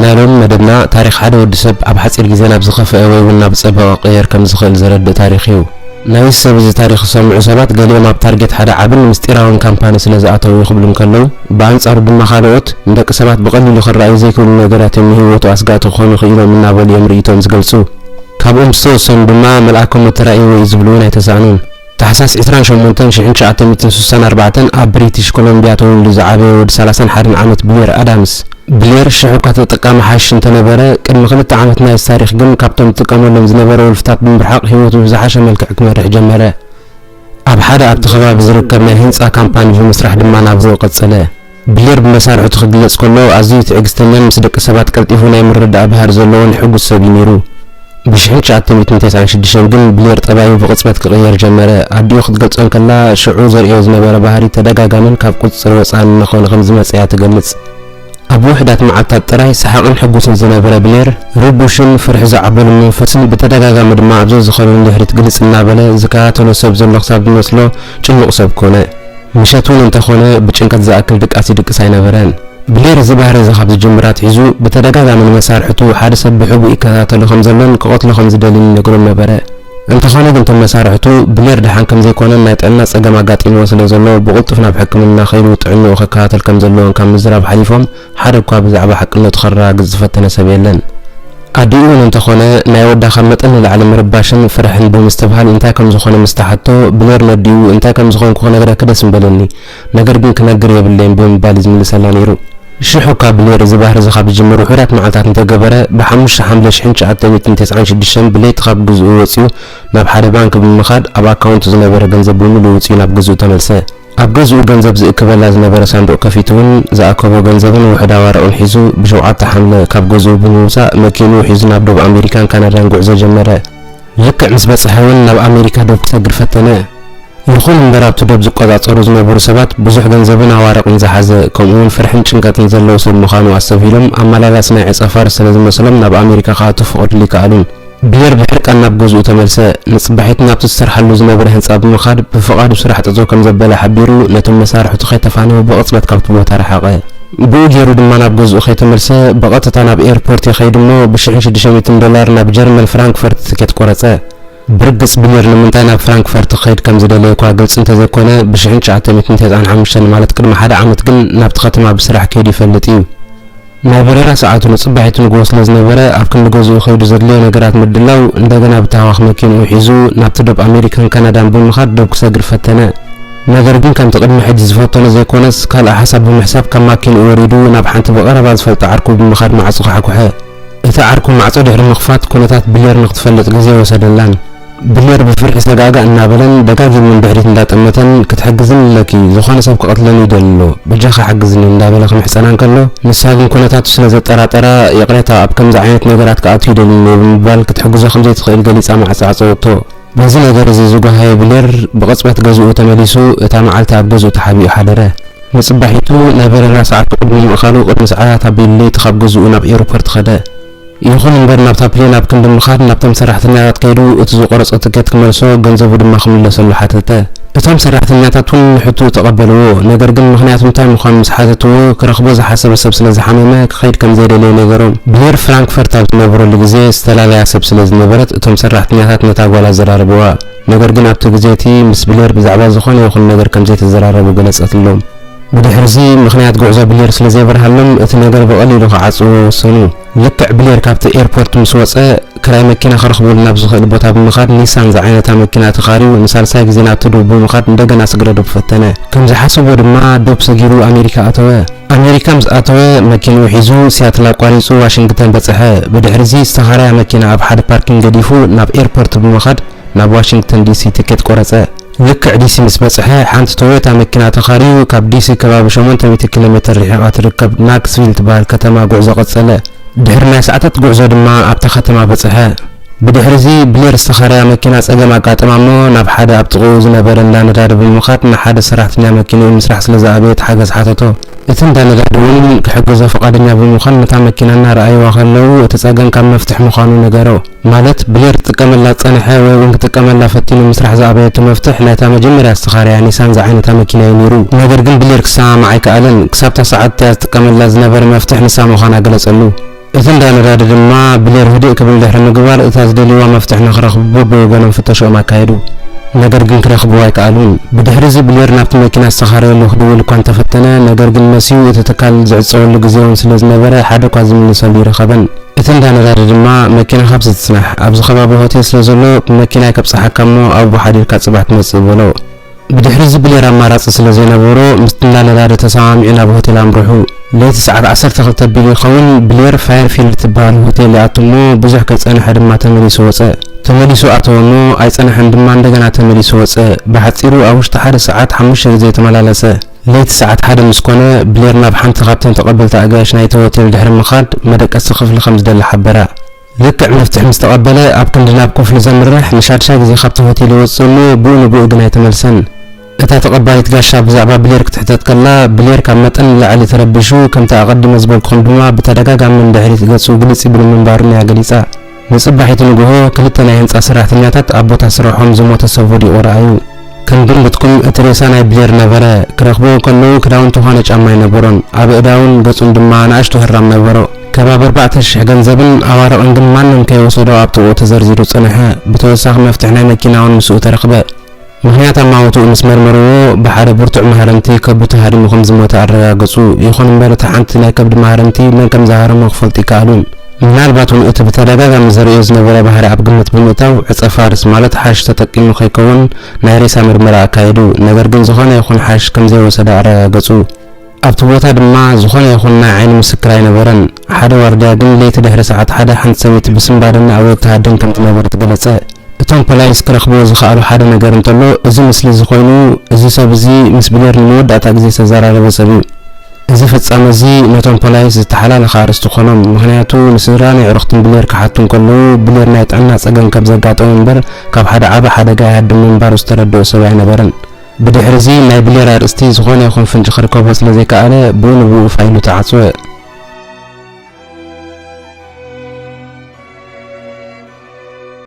ናይ ሎሚ መደብና፣ ታሪኽ ሓደ ወዲ ሰብ ኣብ ሓጺር ግዜ ናብ ዝኸፍአ ወይ እውን ናብ ዝጸበቐ ክቕየር ከም ዝኽእል ዘረድእ ታሪኽ እዩ። ናይዚ ሰብ እዚ ታሪኽ ዝሰምዑ ሰባት፣ ገሊኦም ኣብ ታርጌት ሓደ ዓብን ምስጢራውን ካምፓኒ ስለ ዝኣተዉ እዩ ክብሉ እንከለዉ፣ ብኣንጻሩ ድማ ካልኦት፣ ንደቂ ሰባት ብቐሊሉ ክረኣዩ ዘይክእሉ ነገራት እዮም ንህይወቱ ኣስጋእቲ ክኾኑ ክኢሎም እናበሉ እዮም ርእይቶኦም ዝገልጹ። ካብኦም ዝተወሰኑ ድማ መልኣከ ሞት ተራእይዎ እዩ ዝብሉ እውን ኣይተሳእኑን። ታሕሳስ ዕስራን ሸሞንተን ሽሕን ትሽዓተ ሚእትን ስሳን ኣርባዕተን ኣብ ብሪቲሽ ኮሎምቢያ ተወሊዱ ዝዓበየ ወዲ ሰላሳን ሓደን ዓመት ብሌር ኣዳምስ። ብሌር ሽሕ እኳ ተጠቃሚ ሓሽሽ እንተነበረ፣ ቅድሚ ክልተ ዓመት ናይዚ ታሪኽ ግን ካብቶም ዝጥቀመሎም ዝነበረ ወልፍታት ብምርሓቕ ህይወቱ ብዝሓሸ መልክዕ ክመርሕ ጀመረ። ኣብ ሓደ ኣብቲ ከባቢ ዝርከብ ናይ ህንጻ ካምፓኒ ብምስራሕ ድማ ናብርኡ ቀጸለ። ብሌር ብመሳርሕቱ ክግለጽ ከሎ ኣዝዩ ትዕግስተኛን ምስ ደቂ ሰባት ቀልጢፉ ናይ ምርዳእ ባህሪ ዘለዎን ሕጉስ ሰብ እዩ ነይሩ። ብሽሕን ትሽዓተ ሚእትን ተስዓን ሽዱሽተን ግን ብሌር ጠባዩ ብቕጽበት ክቕየር ጀመረ። ኣዲኡ ክትገልጾ እንከላ፣ ሽዑ ዘርእዮ ዝነበረ ባህሪ ተደጋጋምን ካብ ቁጽጽር ወጻእን እናኾነ ከም ዝመጸ እያ ትገልጽ። ኣብ ውሑዳት መዓልታት ጥራይ ሰሓቕን ሕጉስን ዝነበረ ብሌር፣ ርቡሽን ፍርሒ ዝዓበሎ መንፈስን ብተደጋጋሚ ድማ ኣብ ዘዝኸሎ ንድሕሪት ግልጽ እናበለ ዝከታተሎ ሰብ ዘሎ ክሳብ ዝመስሎ ጭኑቕ ሰብ ኮነ። ምሸት እውን እንተኾነ ብጭንቀት ዝኣክል ድቃስ ይድቅስ ኣይነበረን። ብሌር እዚ ባህሪ እዚ ካብ ዝጅምር ኣትሒዙ ብተደጋጋሚ ንመሳርሕቱ ሓደ ሰብ ብሕቡእ ይከታተሎ ከም ዘሎን ክቐትሎ ከም ዝደልን ይነግሮም ነበረ። እንተኾነ ግን እቶም መሳርሕቱ ብሌር ደሓን ከም ዘይኮነን ናይ ጥዕና ጸገም ኣጋጢምዎ ስለ ዘሎ ብቕልጡፍ ናብ ሕክምና ከይዱ ጥዕንኡ ክከታተል ከም ዘለዎን ካብ ምዝራብ ሓሊፎም ሓደ እኳ ብዛዕባ ሓቅነቱ ከረጋግጽ ዝፈተነ ሰብ የለን። ኣዲኡ እውን እንተኾነ ናይ ወዳ ካብ መጠን ንላዕሊ ምርባሽን ፍርሕን ብምስትብሃል እንታይ ከም ዝኾነ ምስ ተሓቶ፣ ብሌር ነዲኡ እንታይ ከም ዝኾንኩ ክነግረኪ ደስ ምበለኒ፣ ነገር ግን ክነግር የብለይን ብምባል እዩ ዝምልሰላ ነይሩ። ሽሕ እኳ ብሌር እዚ ባህሪ እዚ ካብ ዝጅምር ውሑዳት መዓልታት እንተገበረ፣ ብሓሙሽተ ሓምለ ሽሕን ትሽዓተ ሚእትን ተስዓን ሽዱሽተን ብለይቲ ካብ ገዝኡ ወጺኡ ናብ ሓደ ባንክ ብምኻድ ኣብ ኣካውንቱ ዝነበረ ገንዘብ ብምሉኡ ውጺኡ ናብ ገዝኡ ተመልሰ። ኣብ ገዝኡ ገንዘብ ዝእክበላ ዝነበረ ሳንዱቕ ከፊቱ እውን ዝኣከቦ ገንዘብን ውሑድ ኣዋርቕን ሒዙ ብሸውዓተ ሓምለ ካብ ገዝኡ ብምውጻእ መኪንኡ ሒዙ ናብ ዶብ ኣሜሪካን ካናዳን ጉዕዞ ጀመረ። ልክዕ ምስ በጽሐ እውን ናብ ኣሜሪካ ዶብ ክሰግር ፈተነ። ይኹን እምበር ኣብቲ ዶብ ዝቆጻጸሩ ዝነበሩ ሰባት ብዙሕ ገንዘብን ኣዋርቕን ዝሓዘ ከምኡ እውን ፍርሕን ጭንቀትን ዘለዎ ሰብ ምዃኑ ኣስተብሂሎም ኣመላላሲ ናይ ዕጸ ፋርስ ስለ ዝመሰሎም ናብ ኣሜሪካ ክኣቱ ፍቐዱሉ ኣይከኣሉን። ብሌር ብሕርቃን ናብ ገዝኡ ተመልሰ። ንጽባሒቱ ናብቲ ዝሰርሓሉ ዝነበረ ህንጻ ብምኻድ ብፍቓዱ ስራሕ ጠጠው ከም ዘበለ ሓቢሩ ነቶም መሳርሕቱ ከይተፋነወ ብቕጽበት ካብቲ ቦታ ረሓቐ። ብኡ ገይሩ ድማ ናብ ገዝኡ ከይተመልሰ ብቐጥታ ናብ ኤርፖርት ይኸይድ እሞ ብሽሕን ሽዱሽተ ሚእትን ዶላር ናብ ጀርመን ፍራንክፈርት ትኬት ቆረጸ። ብርግጽ ብሌር ንምንታይ ናብ ፍራንክፈርት ክኸይድ ከም ዝደለየ እኳ ግልጺ እንተዘይኮነ፣ ብሽሕን ትሽዓተ ሚእትን ተስዓን ሓሙሽተን ማለት ቅድሚ ሓደ ዓመት ግን ናብቲ ከተማ ብስራሕ ከይዱ ይፈልጥ እዩ። ናይ በረራ ሰዓቱ ንጽባሒቱ ንግሆ ስለ ዝነበረ፣ ኣብ ክንዲ ገዝኡ ከይዱ ዘድልዮ ነገራት ምድላው፣ እንደገና ብታህዋኽ መኪንኡ ሒዙ ናብቲ ዶብ ኣሜሪካን ካናዳን ብምኻድ ዶብ ክሰግር ፈተነ። ነገር ግን ከምቲ ቅድሚ ሕጂ ዝፈተኖ ዘይኮነስ፣ ካልእ ሓሳብ ብምሕሳብ ካብ ማኪንኡ ወሪዱ ናብ ሓንቲ ብቐረባ ዝፈልጦ ዓርኩ ብምኻድ ማዕጾ ኳሕኩሐ። እቲ ዓርኩ ማዕጾ ድሕሪ ምኽፋት ኩነታት ብሌር ንክትፈልጥ ግዜ ወሰደላን። ብሌር ብፍርሒ ሰጋእጋእ እናበለን ደጋጊሙ ንድሕሪት እንዳጠመተን፣ "ክትሕግዝኒ ኣለኪ፣ ዝኾነ ሰብ ክቐትለኒ ይደሊ ኣሎ፣ በጃኻ ሓግዝኒ" እንዳበለ ክምሕጸና እንከሎ፣ ንሳ ግን ኩነታቱ ስለ ዘጠራጠራ፣ "ይቕሬታ፣ ኣብ ከምዚ ዓይነት ነገራት ክኣቱ ይደልኒ" ብምባል ክትሕግዞ ከም ዘይትኽእል ገሊጻ ማዕጾ ዓጸወቶ። በዚ ነገር እዚ ዝጓሃየ ብሌር ብቕጽበት ገዝኡ ተመሊሱ፣ እታ መዓልቲ ኣብ ገዝኡ ተሓቢኡ ሓደረ። ንጽባሒቱ ናይ በረራ ሰዓቱ ቅድሚ ምእኻሉ ቅድሚ ሰዓታት ኣቢሉ ለይቲ ካብ ገዝኡ ናብ ኤርፖርት ኸደ። ይኹን እምበር ናብታ ፕሌን ኣብ ክንዲ ምኻድ ናብቶም ሰራሕተኛታት ከይዱ እቲ ዝቖረጾ ትኬት ክመልሶ ገንዘቡ ድማ ክምለሰሉ ሓተተ። እቶም ሰራሕተኛታት እውን ንሕትኡ ተቐበልዎ። ነገር ግን ምኽንያቱ እንታይ ምዃኑ ምስ ሓተትዎ ክረኽቦ ዝሓሰበ ሰብ ስለ ዝሓመመ ክኸይድ ከም ዘይደለየ ነገሮም። ብሌር ፍራንክፈርት ኣብ ዝነበረሉ ግዜ ዝተፈላለያ ሰብ ስለ ዝነበረት እቶም ሰራሕተኛታት ነታ ጓል ኣዘራረብዋ። ነገር ግን ኣብቲ ግዜ እቲ ምስ ብሌር ብዛዕባ ዝኾነ ይኹን ነገር ከም ዘይተዘራረቡ ገለጸትሎም። ብድሕርዚ ምኽንያት ጉዕዞ ብሌር ስለ ዘይበርሃሎም እቲ ነገር ብቐሊሉ ክዓጽዎ ወሰኑ። ልክዕ ብሌር ካብቲ ኤርፖርት ምስ ወጸ ክራይ መኪና ክረኽበሉ ናብ ዝኽእል ቦታ ብምኻድ ኒሳን ዝዓይነታ መኪና ተኻርዩ ንሳልሳይ ግዜ ናብቲ ዶብ ብምኻድ እንደገና ስግረ ዶብ ፈተነ። ከም ዝሓሰቦ ድማ ዶብ ሰጊሩ ኣሜሪካ ኣተወ። ኣሜሪካ ምስ ኣተወ መኪንኡ ሒዙ ሲያትል ኣቋሪጹ ዋሽንግተን በጽሐ። ብድሕርዚ ዝተኻረያ መኪና ኣብ ሓደ ፓርኪንግ ገዲፉ ናብ ኤርፖርት ብምኻድ ናብ ዋሽንግተን ዲሲ ትኬት ቆረጸ። ልክዕ ዲሲ ምስ በጽሐ ሓንቲ ቶዮታ መኪና ተኻርዩ ካብ ዲሲ ከባቢ ሸሞንተ ሚእቲ ኪሎ ሜትር ርሒቓ ትርከብ ናክስቪል ትበሃል ከተማ ጉዕዞ ቀጸለ። ድሕሪ ናይ ሰዓታት ጉዕዞ ድማ ኣብታ ከተማ በጽሐ። ብድሕርዚ ብሌር ዝተኻረያ መኪና ጸገም ኣጋጠማ እሞ ናብ ሓደ ኣብ ጥቕኡ ዝነበረ እንዳ ነዳዲ ብምኻድ ንሓደ ሰራሕተኛ መኪንኡ ምስራሕ ስለ ዝኣበየት ሓገዝ ሓተቶ። እቲ እንዳ ነዳዲ እውን ክሕግዞ ፍቓደኛ ብምዃን ነታ መኪና እናረኣይዋ ከለዉ እቲ ጸገም ካብ መፍትሕ ምዃኑ ነገሮ። ማለት ብሌር ክጥቀመላ ዝጸንሐ ወይ እውን ክጥቀመላ ፈቲኑ ምስራሕ ዝኣበየቶ መፍትሕ ናይታ መጀመርያ ዝተኻረያ ኒሳን ዝዓይነታ መኪና እዩ ነይሩ። ነገር ግን ብሌር ክሰማማዕ ኣይከኣለን። ክሳብታ ሰዓት እቲኣ ዝጥቀመላ ዝነበረ መፍትሕ ንሳ ምዃና ገለጸሉ። እቲ እንዳ ነዳዲ ድማ ብሌር ህድእ ክብል ድሕሪ ምግባር፣ እታ ዝደልይዋ መፍትሕ ንክረኽቡ በብወገኖም ፍተሽኦም ኣካየዱ። ነገር ግን ክረኽብዋ ኣይከኣሉን። ብድሕሪ እዚ ብሌር ናብቲ መኪና ዝተኻረየሉ ክድውል እኳ እንተፈተነ፣ ነገር ግን መሲዩ እቲ ትካል ዝዕጸወሉ ግዜ እውን ስለ ዝነበረ፣ ሓደ እኳ ዝምልሰሉ ይረኸበን። እቲ እንዳ ነዳዲ ድማ፣ መኪናኻ ኣብዚ ትጽናሕ፣ ኣብዚ ከባቢ ሆቴል ስለ ዘሎ፣ ብመኪና ከብጽሓካ እሞ ኣብኡ ሓዲርካ ጽባሕ ትመጽእ በሎ። ብድሕሪ እዚ ብሌር ኣማራጺ ስለ ዘይነበሮ፣ ምስቲ እንዳ ነዳዲ ተሰማሚዑ ናብ ሆቴል ኣምርሑ። ለይቲ ሰዓት ዓሰርተ ክልተ ኣቢሉ ይኸውን፣ ብሌር ፋየርፊልድ ትበሃል ሆቴል ይኣቱ እሞ፣ ብዙሕ ከይጸንሐ ድማ ተመሊሱ ወጸ። ተመሊሱ ኣተወ እሞ፣ ኣይጸንሐን ድማ እንደገና ተመሊሱ ወጸ። ብሓጺሩ ኣብ ውሽጢ ሓደ ሰዓት ሓሙሽተ ግዜ ተመላለሰ። ለይቲ ሰዓት ሓደ ምስ ኮነ፣ ብሌር ናብ ሓንቲ ካብተን ተቐበልቲ ኣጋይሽ ናይቲ ሆቴል ድሕሪ ምኻድ፣ መደቀሲ ክፍሊ ከም ዝደሊ ሓበራ። ልክዕ መፍትሕ ምስ ተቐበለ፣ ኣብ ክንዲ ናብ ክፍሉ ዘምርሕ፣ ንሻድሻይ ግዜ ካብቲ ሆቴል ይወጽእ እሞ፣ ብኡ ንብኡ ግን ኣይተመልሰን። እታ ተቐባሊት ጋሻ ብዛዕባ ብሌር ክትሕተት ከላ፣ ብሌር ካብ መጠን ንላዕሊ ተረቢሹ፣ ከምቲ ኣቐዲመ ዝበልኩኹም ድማ ብተደጋጋሚ ንድሕሪት ገጹ ግልጽ ይብል ምንባሩን እያ ገሊጻ። ንጽባሒቱ ንግሆ፣ ክልተ ናይ ህንጻ ሰራሕተኛታት ኣብ ቦታ ስርሖም ዝሞተ ሰብ ወዲቑ ረኣዩ። ከም ግምትኩም፣ እቲ ሬሳ ናይ ብሌር ነበረ። ክረኽብዎ ከለዉ፣ ክዳውንቲ ኾነ ጫማ ኣይነበሮን። ኣብ ኣእዳውን ገጹን ድማ ንኣሽቱ ህራም ነበሮ። ከባቢ ኣርባዕተ ሽሕ ገንዘብን ኣዋርቕን ግን ማንም ከይወሰዶ ኣብ ጥቕኡ ተዘርዚሩ ጸንሐ። ብተወሳኺ፣ መፍትሕ ናይ መኪና እውን ምስኡ ተረኽበ። ምኽንያት ኣማውትኡ ምስ መርመርዎ፣ ብሓደ ብርቱዕ ማህረምቲ ከብዱ ተሃሪሙ ከም ዝሞተ ኣረጋገጹ። ይኹን እምበር፣ እታ ሓንቲ ናይ ከብዲ ማህረምቲ መን ከም ዝሃረሞ ክፈልጡ ኣይከኣሉን። ምናልባት እውን እቲ ብተደጋጋሚ ዘርእዮ ዝነበረ ባህሪ ኣብ ግምት ብምእታው፣ ዕጸ ፋርስ፣ ማለት ሓሽ ተጠቂሙ ከይከውን ናይ ሬሳ ምርመራ ኣካየዱ። ነገር ግን፣ ዝኾነ ይኹን ሓሽ ከም ዘይወሰደ ኣረጋገጹ። ኣብቲ ቦታ ድማ ዝኾነ ይኹን ናይ ዓይኒ ምስክር ኣይነበረን። ሓደ ዋርድያ ግን፣ ለይቲ ድሕሪ ሰዓት ሓደ ሓንቲ ሰበይቲ ብስንባደን ኣእዋግ ትሃድን ከም ዝነበረት ገለጸ። እቶም ፖላይስ ክረኽብዎ ዝኸኣሉ ሓደ ነገር እንተሎ፣ እዚ ምስሊ እዚ ኮይኑ፣ እዚ ሰብ እዚ ምስ ብሌር ንመወዳእታ ግዜ ዝተዘራረበ ሰብ እዩ። እዚ ፍጻመ እዚ ነቶም ፖላይስ ዝተሓላለኸ ኣርእስቲ ኮኖም፣ ምኽንያቱ ንስድራን የዕሩኽትን ብሌር ክሓቱ እንከለዉ፣ ብሌር ናይ ጥዕና ጸገም ከም ዘጋጠሞ እምበር፣ ካብ ሓደ ዓቢ ሓደጋ ይሃድም ምንባሩ ዝተረድኦ ሰብ ኣይነበረን። ብድሕሪ እዚ ናይ ብሌር ኣርእስቲ ዝኾነ ይኹን ፍንጪ ክርከቦ ስለ ዘይከኣለ፣ ብኡ ንብኡ ፋይሉ ተዓጽወ።